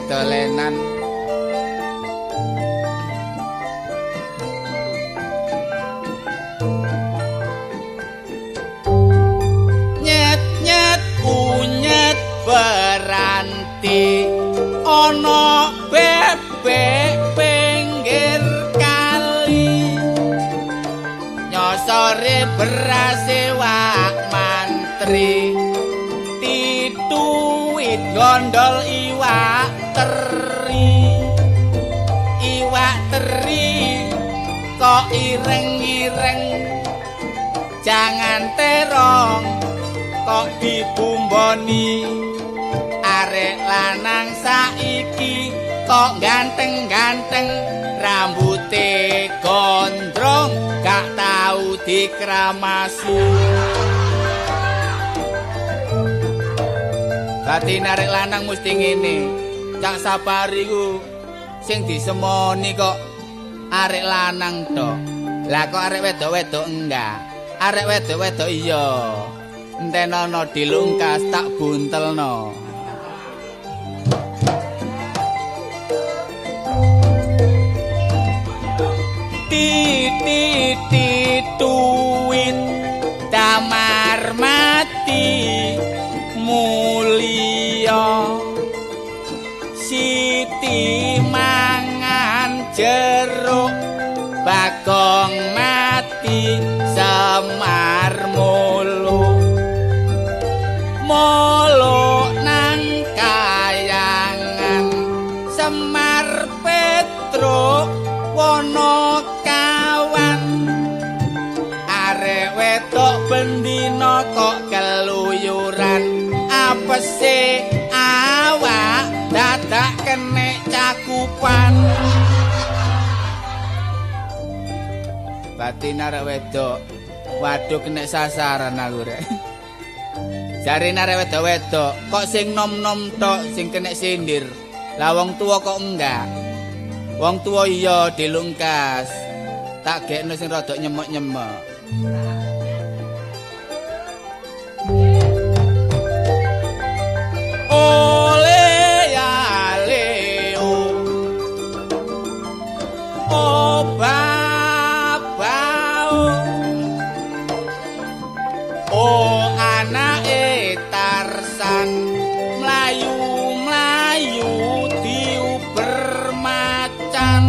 Kedolenan. Nyet-nyet unyet beranti ana bebek pinggir kali nyosore berase wak mantri tituit gondol iwak teri iwak teri kok ireng-ireng jangan terong kok dibumboni arek lanang saiki kok ganteng-ganteng rambute gondrong gak tau dikramasi. Batin arek lanang mesti ngene. Cak Sapari ku sing disemoni kok arek lanang tok. Lah kok arek wedok-wedok enggak? Arek wedok-wedok iya. Entenono dilungkas tak buntelno. Ti tuwit damar mati mulia Siti mangan jeruk Bagong mati Semar mulu mulu nang kayangan Semar Petruk Wonokawan arek wedok bendina kok keluyuran apese awak dadak kenek cakupan. Batin arek wedok waduh kenek sasaran aku rek. Jarine arek wedok-wedok kok sing nom-nom tok sing kenek sindir. Lah wong tuwa kok enggak? Wong tuwa iya dilungkas. Tak gekno sing rada nyemek-nyemek. Ole ya leo. O babao. O anake Tarsan mlayu-mlayu diuber macan.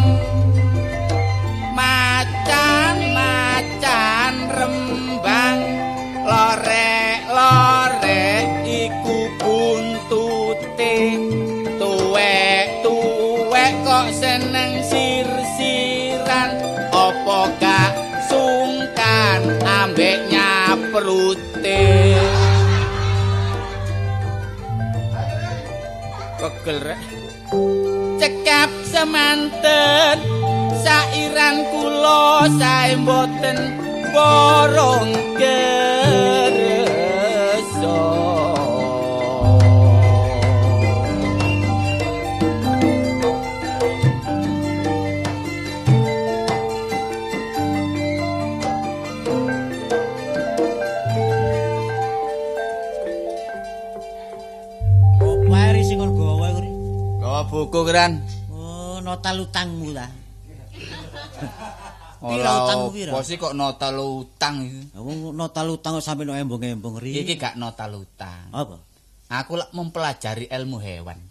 Macan-macan rembang lorek-lorek iku buntute tuwek-tuwek kok seneng sir-siran apa gak sungkan ambek nyaprute. Pegel rek. Cekap semanten sairan kula sae mboten borong kersa. Opo ae sing kon gawa iku? Gawa buku kran. Oh, nota utangmu ta. Pira utangmu pira? Apa sih kok nota utang iki? Wong nota utang kok sampe no embong-embong ri. Iki gak nota utang. Apa? Aku lak mempelajari ilmu hewan.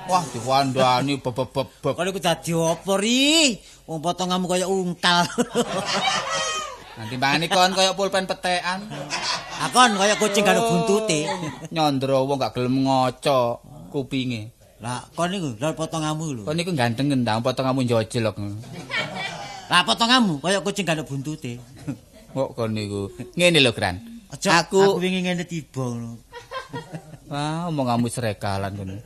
Wah, diwandani bebebeb. Kok iku dadi apa ri? Wong potonganmu kaya ungkal. Nanti mbangane kon kaya pulpen petekan. Akon kaya kucing gak buntute. Nyandra wong gak gelem ngaca kupinge. Lah kon niku lho potonganmu lho. Kon niku ganteng ngendang potonganmu njojelok. Lah potonganmu kaya kucing gak buntute. Kok kon niku ngene lho, Kran. Aku wingi ngene tiba ngono. Wah, omonganmu srekalan ngono.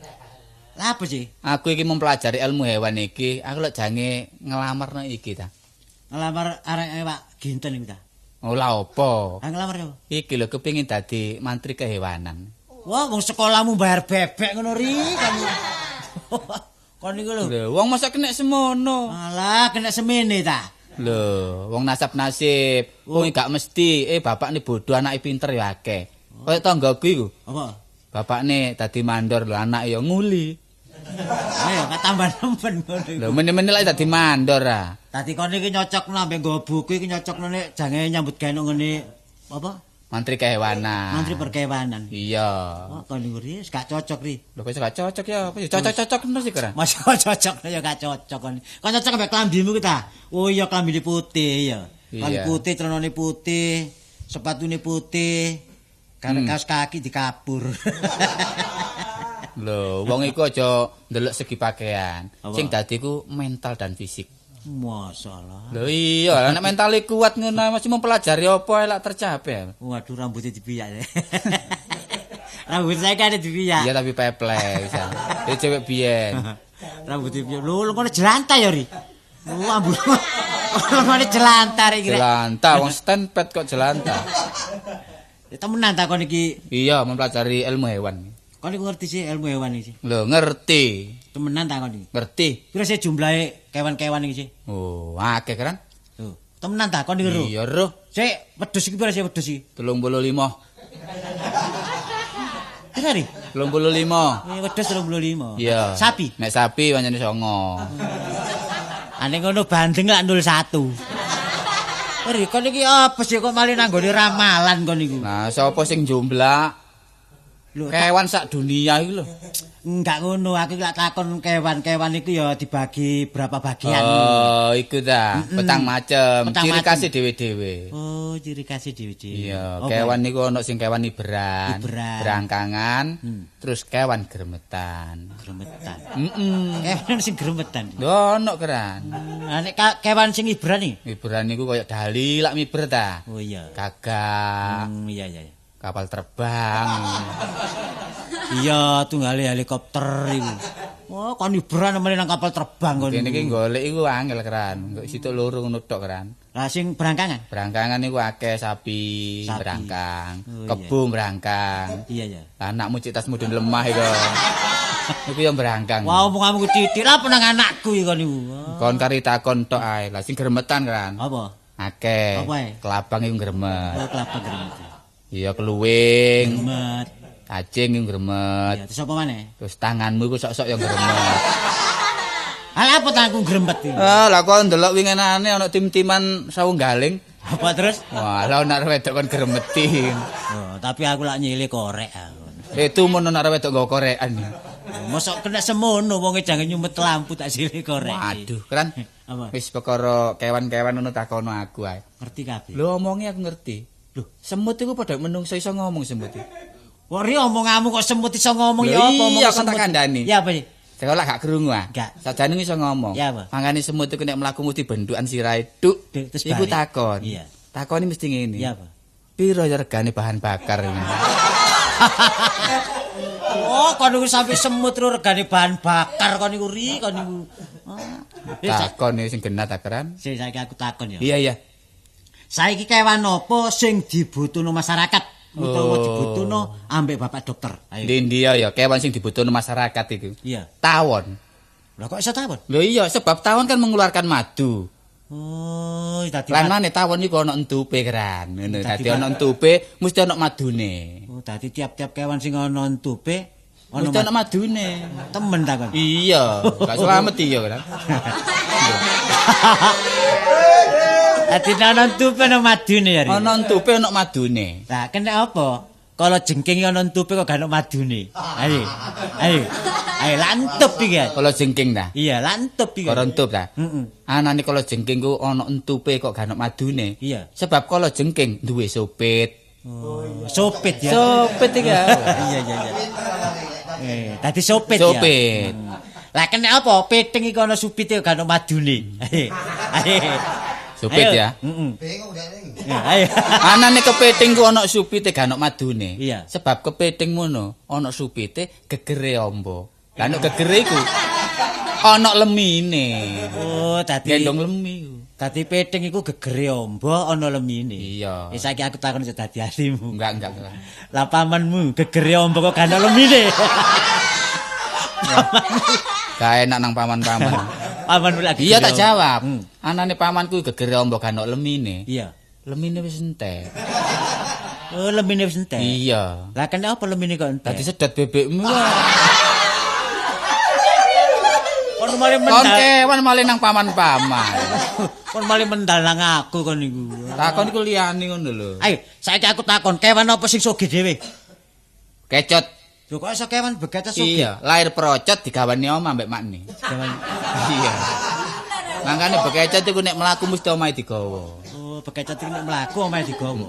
Lah apa sih? Aku iki mempelajari ilmu hewan iki, aku lek jange nglamarno iki ta. Nglamar areke Pak Ginten iki ta. Oh lah apa? Ah nglamar apa? Iki lho kepengin dadi mantri kehewanan. Wah, wong sekolahmu bayar bebek ngono ri kamu. Kon niku lho. Lho, wong masa kenek semono. Alah, kenek semene ta. Lho, wong nasab nasib. Wong gak mesti bapakne bodoh, anake pinter ya akeh. Kaya tanggaku iku. Apa? Bapakne dadi mandor lho, anake ya nguli. Ayo gak tambah nemen ngono iku. Lho mene-mene lek dadi mandor ah. Dadi kon iki nyocokno ambek nggawa buku iki nyocokno nek jange nyambut gawe nang ngene apa? Mantri kehewanan. Mantri perkewanan. Iya. Oh, kon niku ri gak cocok ri. Lho kok gak cocok ya? Apa ya cocok-cocok terus iki ora? Masa cocok ya gak cocok kon. Kon cocok ambek klambimu ki ta? Oh iya klambine putih ya. Klambi putih, celanane putih, sepatune putih. Karek kaos kaki dikapur. Lho, wong iku aja ndelok segi pakaian. Sing dadi ku mental dan fisik. Masalah. Lho iya, nek mentale kuat ngono mesti mempelajari apa elak tercapai. Waduh rambutnya dipiyak. Rambut saya kan dipiyak. Iya tapi peple bisa. Iki cewek biyen. Rambutnya piyak. Lho ngono jelantah ya ri. Lho ambu. Ngono jelantah iki. Jelantah wong stand pad kok jelantah. Ya temenan ta kon iki. Iya, mempelajari ilmu hewan. Kon iku ngerti sih ilmu hewan iki? Lho ngerti. Temenan ta kon iki? Ngerti. Piro sih jumlahe kewan-kewan iki sih? Oh, akeh kan? Lho, temenan ta kon iki ro? Iya ro. Sik, wedhus iki piro sih wedhus iki? 35. Piro ri? 35. Wedhus 35. Iya. Sapi? Nek sapi pancene 9. Ane ngono bandeng lak 01. Ri, kon iki apa sih kok malah nanggone ramalan kon iku? Nah, sapa sing jumlah? Lho, kewan sak dunia iki lho. Enggak ngono, aku lak takon kewan-kewan iku ya dibagi berapa bagian. Oh, iku ta, petang macem, ciri khas dhewe-dhewe. Oh, ciri khas dhewe-dhewe. Iya, kewan niku ana sing kewan iberan, berangkangan, terus kewan gremetan. Gremetan. Heeh. Kewan sing gremetan. Lho, ono keran. Lah nek kewan sing iberan iki? Iberan niku koyo dali lak miber ta. Oh iya. Gagak. Iya iya. Kapal terbang. Iya, tunggale helikopter iku. Wah, kon iberan meneh nang kapal terbang kon. Kene iki golek iku angel keran. Engko situk loro ngono tok keran. Lah sing berangkangan? Berangkangan iku akeh sapi, berangkang, kebo berangkang. Iya iya. Lah anakmu cek tas mudun lemah iku. Iku yang berangkang. Wah, omonganmu ku titik lah nang anakku iku niku. Kon kari takon tok ae. Lah sing gremetan keran. Apa? Akeh. Kelabang iku gremet. Oh, kelabang gremet. Iya, keluwing. Gremet. Kacing yang gremet. Iya, terus apa maneh? Terus tanganmu iku sok-sok yang gremet. Alah apa tanganku gremet iki? Ah, lah kok ndelok winginane ana tim-timan sawunggaling. Apa terus? Wah, lah nek wedok kon gremeti. Oh, tapi aku lak nyilih korek aku. Itu mun nek wedok nggo korekan. Mosok kena semono wonge jangan nyumet lampu tak silih korek. Waduh, keren. Apa? Wis perkara kewan-kewan ngono takono aku ae. Ngerti kabeh. Lho omonge aku ngerti. Lho, semut iku padha menungso iso ngomong semut iki. Kok ri omonganmu kok semut iso ngomong ya apa omong iya, semut? Iya, tak kandhani. Ya apa sih? Sekolah gak krungu ah. Sajane iso ngomong. Ya apa? Mangkane semut iku nek mlaku mesti bendukan sirahe tuk. Iku takon. Iya. Takoni mesti ngene. Ya apa? Piro ya regane bahan bakar ini? Oh, kon niku sampe semut ro regane bahan bakar kon niku ri kon niku. Takon sing genah ta keran? Sing saiki aku takon ya. Iya, iya. Saiki kewan apa sing dibutuhno masyarakat utawa dibutuhno ambek bapak dokter? Ayo. Di India ya kewan sing dibutuhno masyarakat iku. Iya. Tawon. Lah kok iso tawon? Lho iya, sebab tawon kan mengeluarkan madu. Oh, dadi lan mane tawon iku ana entupe keran. Ngono, dadi ana entupe mesti ana madune. Oh, dadi tiap-tiap kewan sing ana entupe mesti ana madune. Temen ta kon? Iya, gak slamet iya kan. Dadi ana entupe ana madune ya. Ana entupe ana madune. Lah kena apa? Kalau jengking ana entupe kok gak ana madune. Ayo. Ayo. Ayo lantup iki. Kalau jengking ta? Iya, lantup iki. Karo entup ta? Heeh. Anane kalau jengking ku ana entupe kok gak ana madune. Iya. Sebab kalau jengking duwe supit. Oh, iya. Supit ya. Supit iki. Iya, iya, iya. Tadi supit ya. Supit. Lah kena apa? Piting iku ana supite gak ana madune. Ayo. Supit ya. Heeh. Bingung dek. Ayo. Anane kepiting ku ana supite gak ana madune. Iya. Sebab kepiting ngono ana supite gegere amba. Lah nek gegere iku ana lemine. Oh, dadi gendong lemi iku. Dadi piting iku gegere amba ana lemine. Iya. Wis saiki aku takon dadi ahlimu. Enggak, enggak. Lah pamanmu gegere amba kok gak ana lemine. Gak enak nang paman-paman. Pamanmu lagi. Iya tak jawab. Anane pamanku gegere amba gak ana lemine. Iya. Lemine wis entek. Oh, lemine wis entek. Iya. Lah kena apa lemine kok entek? Dadi sedot bebekmu. Kon malah mendal. Kon kewan malah nang paman-paman. Kon malah mendal nang aku kon niku. Takon iku liyane ngono lho. Ayo, saiki aku takon, kewan apa sing sugih dhewe? Kecot. Lho kok iso kewan bekecot sugih? Iya, lahir procot digawani omah mbek makne. Iya. Mangkane bekecot iku nek mlaku mesti omahe digawa. Oh, bekecot iki nek mlaku omahe digawa.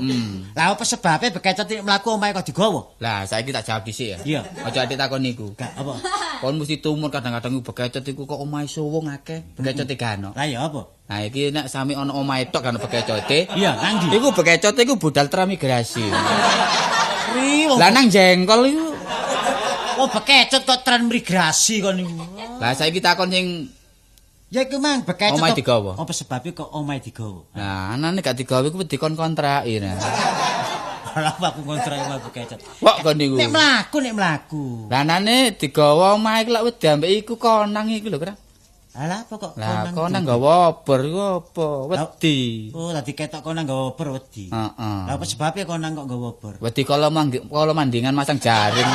Lah apa sebabe bekecot iki mlaku omahe kok digawa? Lah saiki tak jawab dhisik ya. Iya. Aja atik takon niku. Gak apa. Kon mesti tumur kadang-kadang iku bekecot iku kok omahe suwung akeh, bekecote gak ono. Lah ya apa? Nah iki nek sami ono omahe tok kan bekecote. Iya, nang ndi? Iku bekecote iku budal transmigrasi. Lah nang jengkol iku. Oh, bekecot kok transmigrasi kon niku. Lah saiki takon sing ya iku mang bekecot omahe digawa. Apa sebabe kok omahe digawa? Nah, anane gak digawa iku dikon kontraki nah. Lah aku kontraki omahe bekecot. Kok kon niku? Nek mlaku, nek mlaku. Lah anane digawa omahe iku lak wedi ambek iku konang iku lho, Kang. Lah apa kok konang? Lah konang gawa obor iku apa? Wedi. Oh, dadi ketok konang gawa obor wedi. Heeh. Lah apa sebabe konang kok gawa obor? Wedi kala mandingan masang jaring.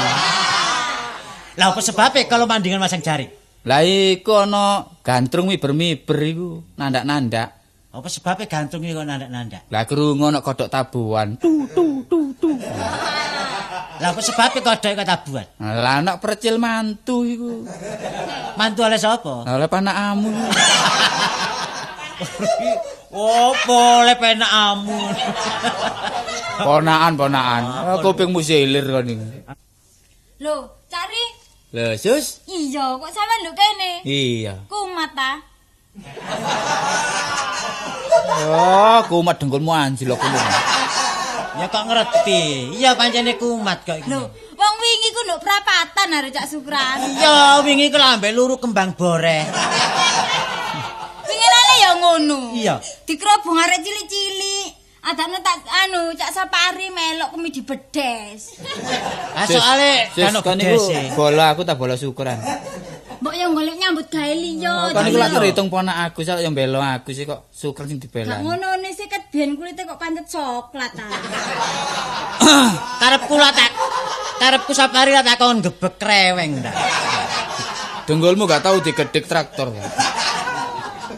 Lah apa sebabe kalau mandingan masang jaring? Lah iku ana gantrung miber-miber iku nandak-nandak. Apa sebabe gantrung iki kok nandak-nandak? Lah krungu ana kodhok tabuhan. Tu tu tu tu. Lah apa sebabe kodhok kok tabuhan? Lah ana percil mantu iku. Mantu oleh sapa? Oleh panakamu. Opo oleh penakamu? Ponakan, ponakan. Kupingmu silir kon iki. Lho, cari. Lho, Sus? Iya, kok sampean nduk kene? Iya. Kumat ta? Oh, kumat dengkulmu anjlok ngono. Ya kok ngerti. Iya pancene kumat kok iki. Lho, wong wingi ku nduk prapatan arek Cak Sukran. Iya, wingi ku lambe luru kembang boreh. Winginane ya ngono. Iya. Dikerobong arek cilik-cilik. Adane tak anu Cak Sapari melok kemi dibedes. Ah soale kan niku bola aku tak bola syukuran. Mbok yo golek nyambut gawe liya. Kan niku lak terhitung ponak aku sak yo mbelo aku sih kok syukur sing dibelani. Gak ngono ne sih ket biyen kulite kok pancet coklat ta. Karepku lah tak karepku Sapari lah tak kon gebek kreweng ta. Dengkulmu gak tau digedhek traktor.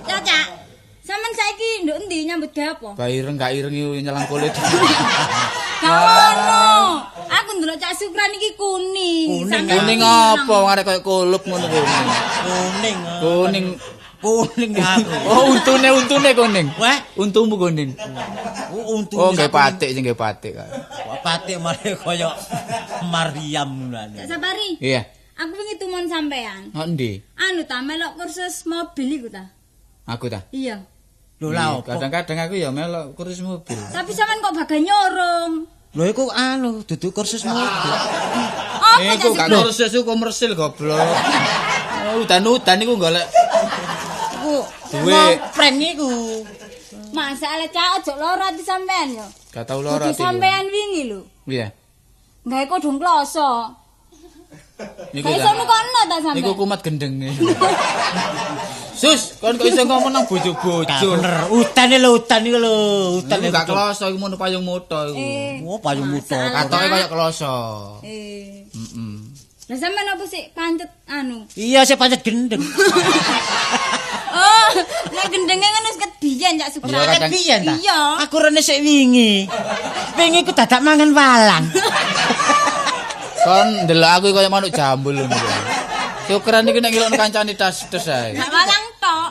Cak, sampean saiki nduk endi nyambut gawe apa? Gak ireng, gak ireng iku nyelang kulit. Gak ngono. Aku ndelok Cak Sukran iki kuning. Kuning apa wong arek koyo kulup ngono kuning. Kuning. Kuning. Kuning aku. Oh, untune kuning. Wah, untumu kuning. Oh, untu. Oh, nggae patik sing nggae patik. Wah, patik malah koyo Mariam ngono. Cak Sapari. Iya. Aku wingi tumon sampean. Kok endi? Anu ta melok kursus mobil iku ta? Aku ta? Iya. Lho lah opo? Kadang-kadang aku ya melok kursus mobil. Tapi sampean kok bagian nyorong. Lho iku anu duduk kursus mobil. Apa iku gak kursus iku komersil goblok. Udan-udan iku golek iku duwe prank iku. Masalah cak aja lara ati sampean ya. Gak tau lara ati. Sampean wingi lho. Iya. Gawe kodhong kloso. Niku iso nukono ta sampean? Niku kumat gendenge. Sus, kon kok iso ngomong nang bojo-bojo. Bener, udan lho, udan iku lho, udan iku gak kloso iku mono payung moto iku. Oh, payung moto. Katoke kaya kloso. Heeh. Heeh. Lah sampean opo sik pancet anu? Iya, sik pancet gendeng. Oh, nek gendenge ngono wis kebiyen Cak Sukran. Iya, Kebiyen ta? Iya. Aku rene sik wingi. Wingi ku dadak mangan walang. Kon ndelok aku kaya manuk jambul ngono. Syukran iki nek ngilokno kancane tas-tas ae. Gak walang tok.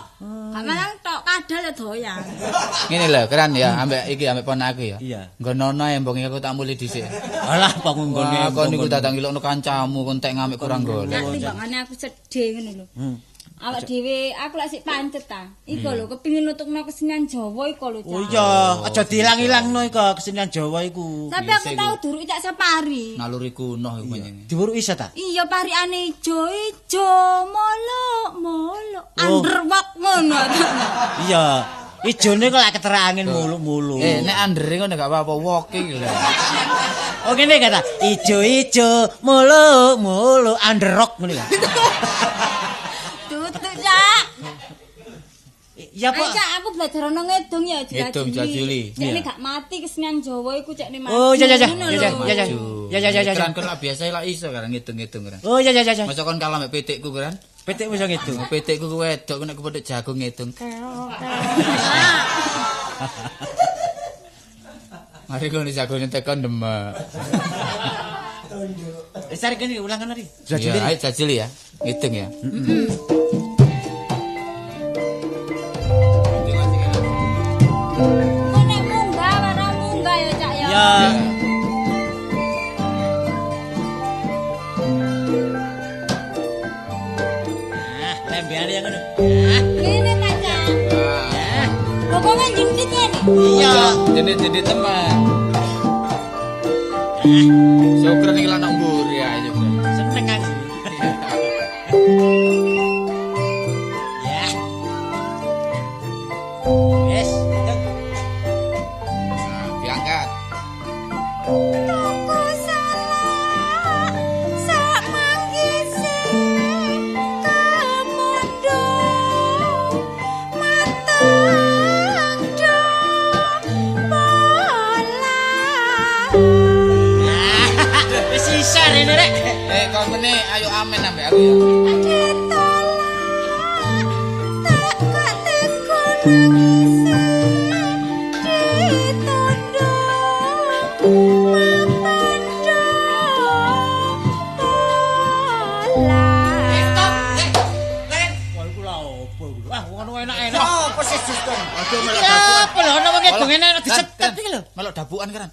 Gak walang tok, kadal ya doyan. Ngene lho, keren ya, ambek iki ambek ponak aku ya. Iya. Nggonono embonge aku tak muli dhisik. Alah, apa nggone. Kon niku datang ngilokno kancamu kon tek ngamek kurang golek. Nek timbangane aku sedih ngono lho. Awak dhewe aku lak sik pancet ta. Iku lho kepengin nutukno kesenian Jawa iku lho, Cak. Oh iya, aja diilang-ilangno iku kesenian Jawa iku. Tapi aku tau duruk Cak Sapari. Naluri kuno iku panjenengan. Diwuruki iso ta? Iya, parikane ijo-ijo, molok-molok, underwalk ngono. Iya. Ijone kok lak keterangin muluk-muluk. Nek andere ngono gak apa-apa walking lho. Oh ngene kata, ijo-ijo, muluk-muluk, underrock ngono ya. Tutuk, Cak. Ya Ayo, apa? Cak, aku belajar ono ngedung ya, Ngedung Jajuli. Cekne gak mati kesenian Jawa iku cekne mati. Oh, iya iya iya. Ngono Iya lho. iya. Ya ya ya ya. Keren kon lak biasa lak iso kan ngitung-ngitung kan. Oh iya iya iya. Masa kon kalah mek pitikku kan? Pitikmu iso ngidung. Pitikku ku wedok nek kepethuk jagung ngidung. Mari kono jagone tekan demek. Wis arek kene ulang kono ri. Iya, ayo jajil ya. Ngidung ya. Kok nek munggah ora munggah ya, Cak ya. Ya. Ah, lembeane yang ngono. Ngene ta, Cak. Pokoknya jenit ngene. Iya. Jenit-jenit teman. Syukran iki lan mburi ae syukran. Seneng aku. Ya. Wes, itu. Nah, diangkat. Toko salah sak manggise kamondo matang do bola. Wis iso rene rek. Eh, kau kene ayo amen ambek aku ya. Ditolak tak kok teko nangise ditondo mapando bola. Wah, iku lha opo iku? Wah, ngono enak-enak. Apa sih Sus kon? Aduh melok dabukan. Apa lho ono wong ngidung enak disetet iki lho. Melok dabukan kan.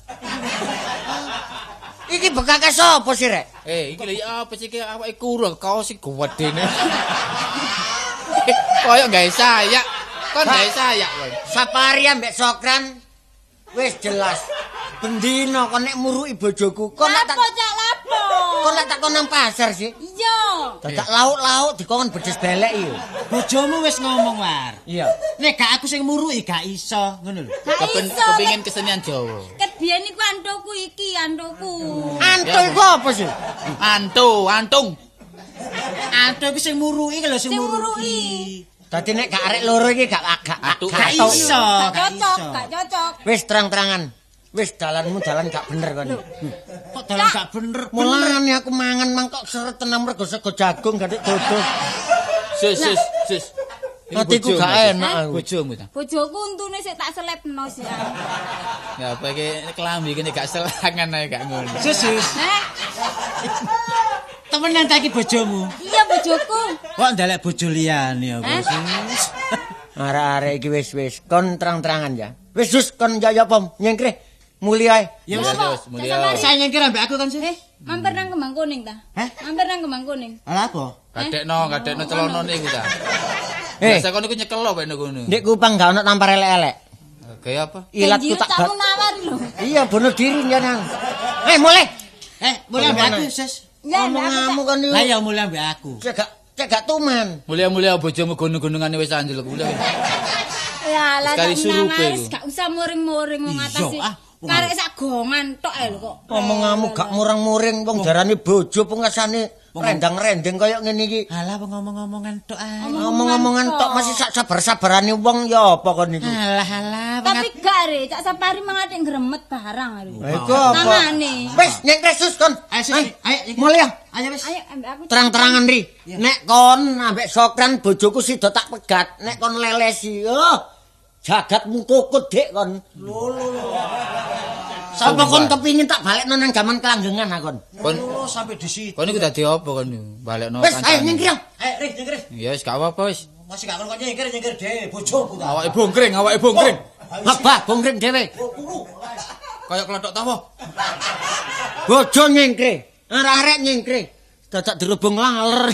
Iki bekake sapa sih rek? Eh, iki lho ya apa sih iki awake kuru kaos sing gedene. Koyo gawe sayak. Kon gawe sayak kon. Sapari ambek Sokran wis jelas. Bendina kon nek muruki bojoku, kon nek tak Lapo Cak lapo? kon nek tak kon nang pasar sih. Iya. Dadak lauk-lauk dikon bedes belek iya. Bojomu wis ngomong war. Iya. Nek gak aku sing muruki gak iso, ngono lho. Gak iso. Kepingin kesenian Jawa. Ket biyen iku antuku iki, antuku. Antu iku apa sih? Antu, antung. Antu iku sing muruki lho sing Sing muruki. muruki. Dadi nek gak arek loro iki gak gak Aduh, Gak iso, Gak gak cocok, iso. gak cocok. Wis terang-terangan. Wis dalanmu dalan gak bener kon. Kok dalan gak bener? Mulane aku mangan mang kok seret tenan mergo sego jagung gathik dodo. Sus, sus, sus. Ini Atiku bojomu, gak Sus. enak aku. Bojomu ta. Bojoku untune sik tak selepno sih. Ya apa iki kelambi kene gak selangan ae gak ngono. Sus, sus. Heh, Temenan ta iki bojomu? iya bojoku. Kok ndelek bojo liyane apa, Heh? Sus? Arek-arek iki wis wis kon terang-terangan ya. Wis Sus kon ya apa nyengkreh muli ae. Ya Wis, wis. wis, mulia. Saya nyengkir ambek aku kan, Sus. Eh, mampir nang Kembang Kuning ta? Heh? Mampir nang Kembang Kuning. Lah apa? Gadekno, gadekno celana niku ta. Eh. Biasa kon niku nyekel apa nek ngono. Ndek Kupang gak ono tampar elek-elek. Kaya apa? Ilatku tak tak bat. munawar lho. Iya bunuh diri jenengan. Eh mulai. Eh, mulai ambek aku, Sus. Ya, ambek aku, Cak. Omonganmu kon niku. Lah ya mulai ambek aku. Cek gak tuman. Mulia-mulia bojomu gunung-gunungane wis anjlok. Mulia. Ya lah Sekali tak surupe munawar iku. gak usah muring-muring wong Iya, atas. ah, Karek sak gongan tok ae lho kok. Omonganmu gak murang-muring wong darani bojo pungkasane rendang-rendeng kaya ngene iki. Alah wong ngomong-ngomongan tok ae. Ngomong-ngomongan tok masih sak sabar-sabarane wong ya apa kon niku. Alah alah wong Tapi gak re, Cak Sapari mangate ngremet barang are. Lah iku apa? Tangane. Wis nyengkreh Sus kon. Ayo Sus, ayo Mulai ya. Ayo wis. Ayo ambek aku. Terang-terangan ri. Nek kon ambek Sokran bojoku sida tak pegat, nek kon lelesi, oh jagatmu kukut dik kon. Lho lho. Sapa kon kepingin tak balekno nang jaman kelanggengan ah kon. Kon Oh, sampai di situ. kon niku dadi apa kon niku? Balekno Wis ayo kancane. nyingkir. Ayo Ri, nyengkir. Ya wis gak apa-apa wis. Masih gak kon nyengkir nyengkir dhewe bojoku ta. Awake bongkring, awake bongkring. Babah bongkring dhewe. Kaya klothok tawa. Bojo nyingkre, arek-arek nyingkre. Dadak dirubung laler.